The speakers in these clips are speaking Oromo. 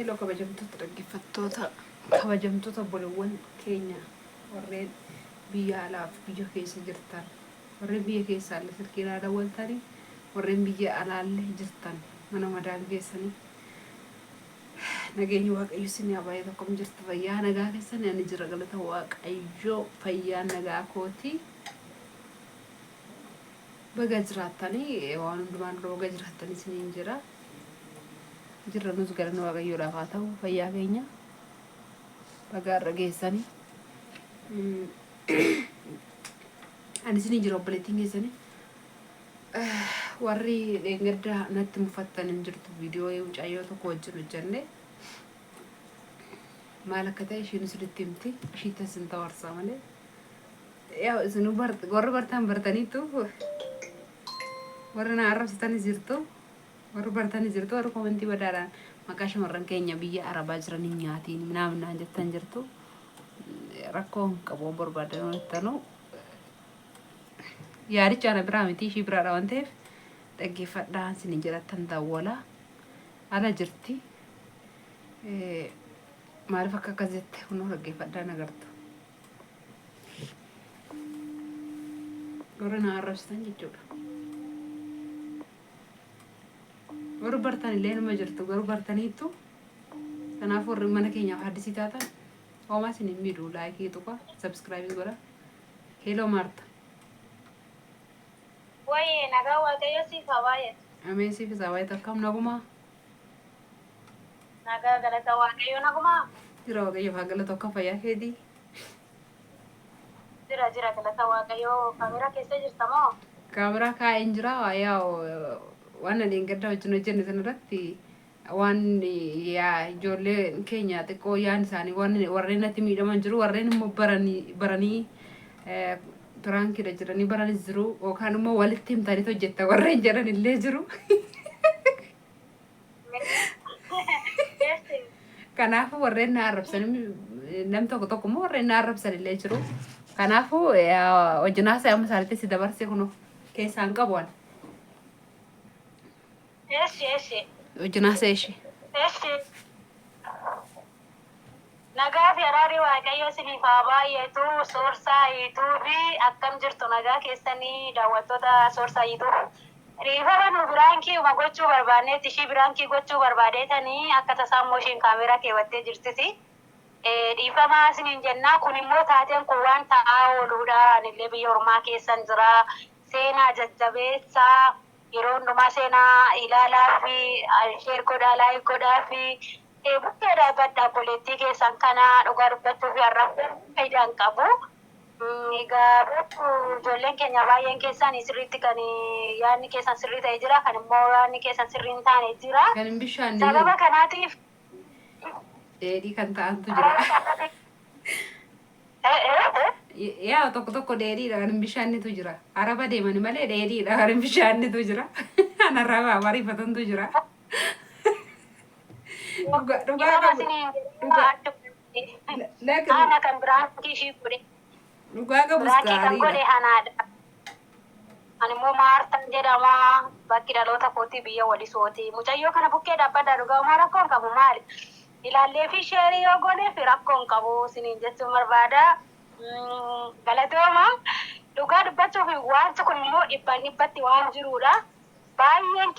Hello kabajamtoota dhaggeeffattoota kabajamtoota obboleewwan keenya warreen biyya alaaf biyya keessa jirtan warreen biyya keessaallee silkii irraa dawwaltanii warreen biyya alaallee jirtan mana madaamii keessanii nageenyi waaqayyo isin haa baay'atu. Akkam jirtu? Fayyaa nagaa keessanii? Ani jira, galata waaqayyo, fayyaa nagaa kooti. Baga jiraattanii, waan hundumaan dura baga jiraattanii isiniin jira. Jirra nus, galanni waaqayyoodhaaf haa ta'u, fayyaa keenya baga har'a geessanii. Ani isinii jira, obboleettiin keessanii. Warri dheengadda natti mufattan hin jirtu, viidiyoo mucayyoo tokko wajjin hojjenne maal akka ta'e ishiin isinitti himti, ishiitti isin tawarsaa malee. Yaa isinuu warri bartan bartaniitu, warri na arrabsitanis jirtu, warri bartanis jirtu, warri komentii badaadhaan maqaa shamarran keenya biyya arabaa jiran hin nyaatiin minaaminaan jettan jirtu. Rakkoo hin qabu, waan barbaadan jettanu yaadicha ana biraa miti, ishii biraadha waan ta'eef dhaggeeffadhaa isin jedhattan dawwala ala jirti. Maaliif akka akkas jette kunoo dhaggeeffadhaa nagartu. Warri na arrabsitan jechuudha. Warri bartan illee numa jirtu, garuu bartaniittu. Kanaaf warri mana keenyaaf haddisii taatan homaa isin hin miidhu, like tuqa, subscribe godha. Hello Maarta. Wayye, nagaa waaqayyo siif haa baay'atu. Ameen, siif isaa baay'atu. Akkam, nagumaa? Nagaa, galata waaqayyo, nagumaa? Jira, waaqayyo haa galatu. Akkam, fayyaa keetii? Jira, jira, galata waaqayyo. Kaameraa keessa jirta moo? Kaameraa kaa'een jira. Yaa waan ani gadda wajjin hojjenne sanarratti waan yaa ijoollee keenya xiqqoo yaan isaanii waan warreen natti miidhaman jiru, warreen immoo baranii baranii prankiidha jedhanii baranis jiru, yookaan immoo walitti himtaniit hojjetta warreen jedhan illee jiru. Eessi. Kanaafuu warreen na arrabsan, nam tokko tokko immoo warreen na arrabsan illee jiru. Kanaafuu wajjin haasa'e amma isaanitti si dabarsee kunoo keessaan qabu ani. Eessi, eessi. Wajjin haasa'e ishee. Eessi. Nagaa fi araarri waaqayyo isiniif haa baay'atu. Soorsaa YouTube, akkam jirtu? Nagaa keessanii, daawwattoota Soorsaa YouTube? Dhiifama, nu prank uma gochuu barbaanneetti, ishii prank gochuu barbaadeetanii akka tasaa immoo ishiin kaameeraa keewwattee jirtiti. Dhiifama isiniin jennaa. Kun immoo taateen kun waan ta'aa ooluudha. Anillee biyya ormaa keessan jira. Seenaa jajjabeessaa, yeroo hundumaa seenaa ilaalaa fi share godhaa, like godhaa fi bukkee dhaabbadha obboleettii keessan kana. Dhugaa dubbachuu fi har'aaf faayidaa hin qabu. Egaa beektu, ijoolleen keenya baay'een keessan sirriitti kan yaadni keessan sirrii ta'e jira, kan immoo yaadni keessan sirrii hin taane jira. Kan hin bishaanne Sababa jiru. kanaatiif Dheedhii kan ta'antu jira. Yaa tokko tokko dheedhiidha, kan hin bishaannetu jira. Araba deemani malee dheedhiidha, kan hin bishaannetu jira. Kan araba mariifatantu jira. Dhugaa dhugaa Dhiifama qabu. isiniin Dhugaa. jedha. Ana kan prank ishii godhe. Dhugaa qabus Prank kan godhe gaariidha. anaadha. Ani immoo Maartaan jedhama. Bakki dhaloota kootii biyya Walisooti. Mucayyoo kana bukkee dhaabbadhaa, dhugaa homaa rakkoo hin qabu maali? Ilaallee fi share yoo gooneef rakkoo hin qabu isiniin jechuun barbaada. Galatooma. Dhugaa dubbachuuf wanti kun immoo dhibbaan dhibbatti waan jirudha. Baay'een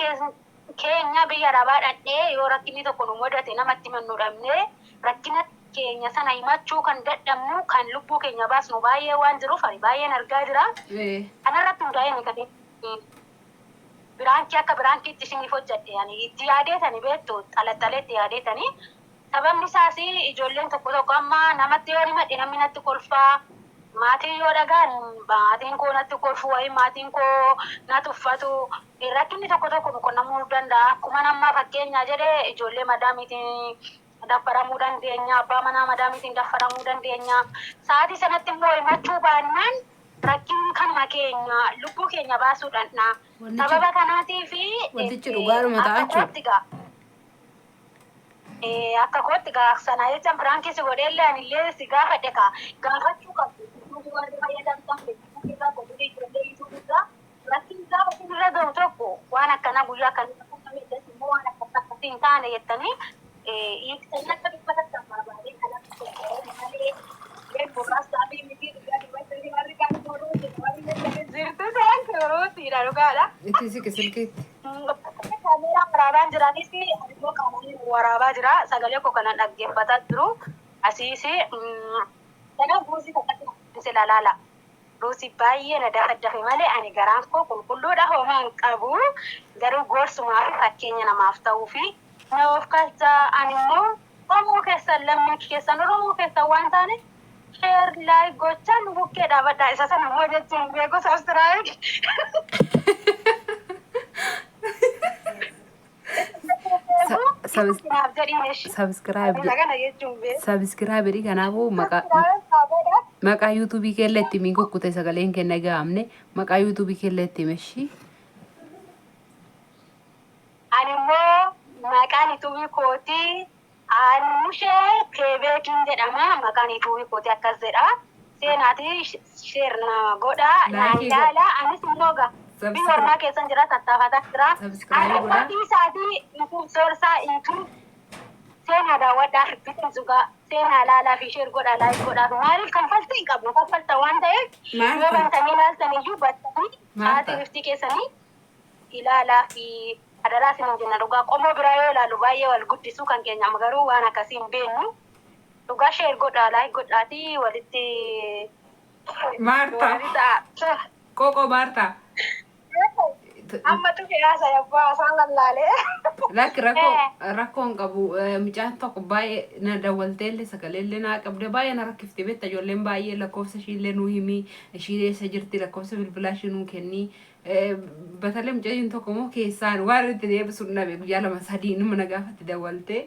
keenya biyya arabaa dhaqnee yoo rakkinni tokko nu mudate namatti himannu dhabnee rakkina keenya sana himachuu kan dadhabnu, kan lubbuu keenya baasnu baay'ee waan jiruuf ani baay'een argaa jira. Kanarratti hundaa'ee kan prank akka prankiitti isiniif hojjedhe, ani itti yaadeetani, beektu, xalaxalee itti yaadeetani. Sababni isaas ijoolleen tokko tokko amma namatti yoo himadhe namni natti kolfaa. Maatiin yoo dhagaan maatiin koo natti kolfu wayii, maatiin koo na tuffatu. Rakkinni tokko tokko nu qunnamuu danda'a. Akkuma nama fakkeenyaa jedhee ijoollee madaamiitiin daffaramuu dandeenya. Abbaa manaa madaamiitiin daffaramuu dandeenya. Sa'aatii sanatti immoo himachuu baannaan rakkinni kanuma keenya lubbuu keenya baasuu danda'a. Sababa kanaatiif Wantichi dhugaadhuma ta'a akka jechuudha. kootti gaa. Akka kootti gaa sana jecha prank si godheellee anillee si gaafadhe kaa gaafachuu qabdu. YouTube warri fayyadamtan Facebook irraa godhuu, ijoollee YouTube irraa rakkin gaafa isin irra ga'u tokko waan akkanaa guyyaa akkanaa qunname, immoo waan akkas akkasii hin taane jettanii Hiiktanii akka dubbatan barbaadee kanatti malee muraasaa fi miti dhugaa dubbachuu warri kaan warri jirtu isaan ruusiidha dhugaadha. Itti siqi silkiitti. Kaameeraa waraabaa jiranis immoo qaamaan waraabaa jira. Sagalee koo kanan dhaggeeffataa jiru. Asiis kanaaf ruusii tokkotti ilaalaala. Ruusii baay'ee na dafaddafe malee ani garaan koo qulqulluudha, homaa hin qabu. Garuu gorsumaa fi fakkeenya namaaf ta'uu fi na of galcha. Ani immoo Oromoo keessan, lammii keessan, Oromoo keessan waan taaneef share, like gochaa nu bukkee dhaabadha. Isa sana immoo jechuun beeku, subscribe. Naaf jedhiin ishee. Subscribe. Isa kana jechuun beeku. Subscribe jedhi. Kanaafuu maqaa YouTubeii keella itti miin kukkute, sagaleen kenna gahamne, maqaa YouTubeii keella itti himeshii. Ani immoo maqaan YouTubeii kootii Aanushee Keebeekiin jedhama. Maqaan YouTubeii kootii akkas jedha. Seenaati share na godha. Naan Likeii ilaala. Anis immoo biyya ormaa keessan jira, tattaafataa jira. Subscribe Ani godha. isaatii YouTube soorsaa YouTube seenaa daawwadhaa fi bitin zugaa seenaa ilaalaa fi share godhaa, like godhaa. Maaliif kanfaltii hin qabu, kanfalta waan ta'eef yoo Maarta. bantanii ilaaltan iyyuu battanii Maarta. sa'aatii bifti keessanii ilaalaa fi adaraa isin jenna. Dhugaa qomoo biraa yoo ilaalu baay'ee wal guddisuu, kan keenya amma garuu waan akkasii hin beeknu. Dhugaa share godhaa, like godhaatii walitti Maarta. walitti ta'a. Qoqoo Maarta. Amma tufe haasa yabbaa isaan lallaalee. Lakki, rakkoo hin qabu. Mucaan tokko baay'ee na dawwalteellee sagaleellee naa qabde, baay'ee na rakkifte beekta. Ijoolleen baay'ee lakkoofsa ishiillee nuu himii, ishii eessa jirti, lakkoofsa bilbilaa ishii nuu kennii. Batalee mucayyoon tokko immoo keessaan waan itti deebisu hin dhabe. Guyyaa 2 3 nama na gaafatti dawwaltee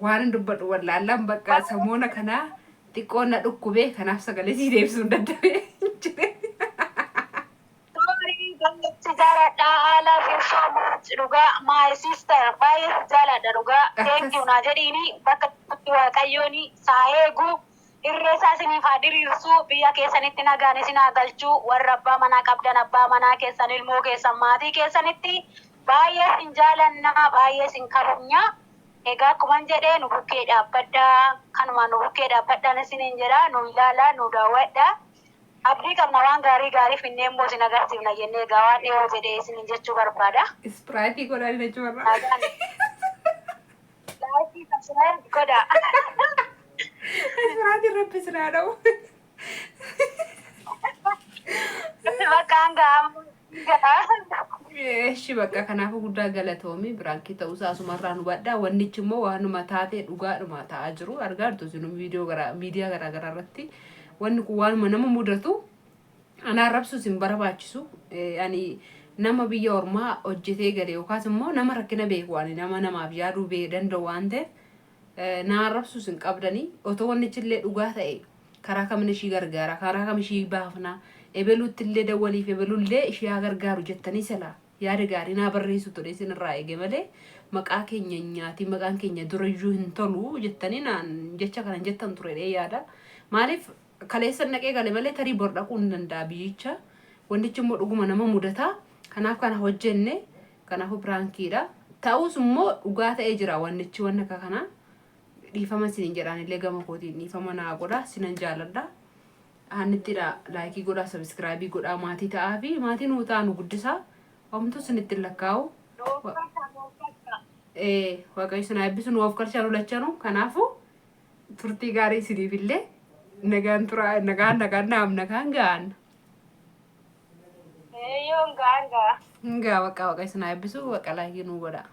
waan hin dubbadhu wallaallaan bakka samoona kanaa xiqqoo na dhukkubee, kanaaf sagalee sii deebisuu hin dadhabee jire. Sorry, baay'ee si jaaladha. I love you so much. Dhugaa, my sister, baay'ee si jaaladha dhugaa. Thank you naa jedhiini, bakka itti Waaqayyooni saa eegu. Irree isaa isiniif haa diriirsu. Biyya keessanitti nagaan isin haa galchu. Warra abbaa manaa qabdan abbaa manaa keessan, ilmoo keessan, maatii keessanitti baay'ee isin jaalanna, baay'ee isin kabajna. Egaa akkuman jedhee nu bukkee dhaabbadhaa. Kanuma nu bukkee dhaabbadhaan isiniin jedha. Nu ilaalaa, nu daawwadhaa. Abdii qabna, waan gaarii gaarii finnee immoo isin agarsiifna jennee egaa waan dhiyoo jedhee isiniin jechuu barbaada. Ispiraayitii godhaa jechuudha. Nagaan. Likeii, subscribe godhaa. Ispiraayitiin rabbi sinaa dha'u. Bakka hanga amma. Eeshi, bakka kanaafuu guddaa galatoomi. Prankii ta'uusaa asumarraa nu hubadhaa. Wannichi immoo waanuma taatee dhugaadhuma ta'aa jiru argaa jirtu isinuu viidiyoo gara miidiyaa garaa garaa irratti. Wanni kun waanuma nama mudatu, ana arrabsuus hin barbaachisu. Ani nama biyya ormaa hojjetee gale yookaas immoo nama rakkina beeku, ani nama namaaf yaaduu danda'u waan ta'eef na arrabsuus hin qabdanii. Otoo wannichi illee dhugaa ta'e, karaa kamin ishii gargaara, karaa kam ishii baafna, ebeluutti illee dawwaliif, ebelullee ishii haa gargaaru jettanii silaa yaada gaarii naa barreessu ture isin irraa eege malee, maqaa keenya nyaati, maqaan keenya durayyuu hin tolu jettanii naan jecha kana jettan ture dhee yaada. Maaliif kaleessa naqee gale malee tarii bor dhaquu hin danda'a biyyicha. Wantichi immoo dhuguma nama mudataa. Kanaaf kana hojjenne, kanaafuu prankiidha. Ta'us immoo dhugaa ta'ee jira wannichi, wanni akka kanaa. Dhiifama isiniin jedhaan illee gama kootiin dhiifama naa godha, sinan jaaladha. Aannittidha, likeii godhaa, subscribeii godhaa, maatii ta'aa fi maatii nuu ta'aa, nu guddisaa. Homtuu isinitti hin lakkaa'u. Waaqayyo isin haa eebbisu, nu of galchaa nu lachanuu. Kanaafuu turtii gaarii isiniif illee, nagaan tura, nagaan nagaan naam nagaan ga'an. Yoon ga'an ga'a. Gaa, bakka Waaqayyo isin haa eebbisu, bakka likeii nuu godhaa.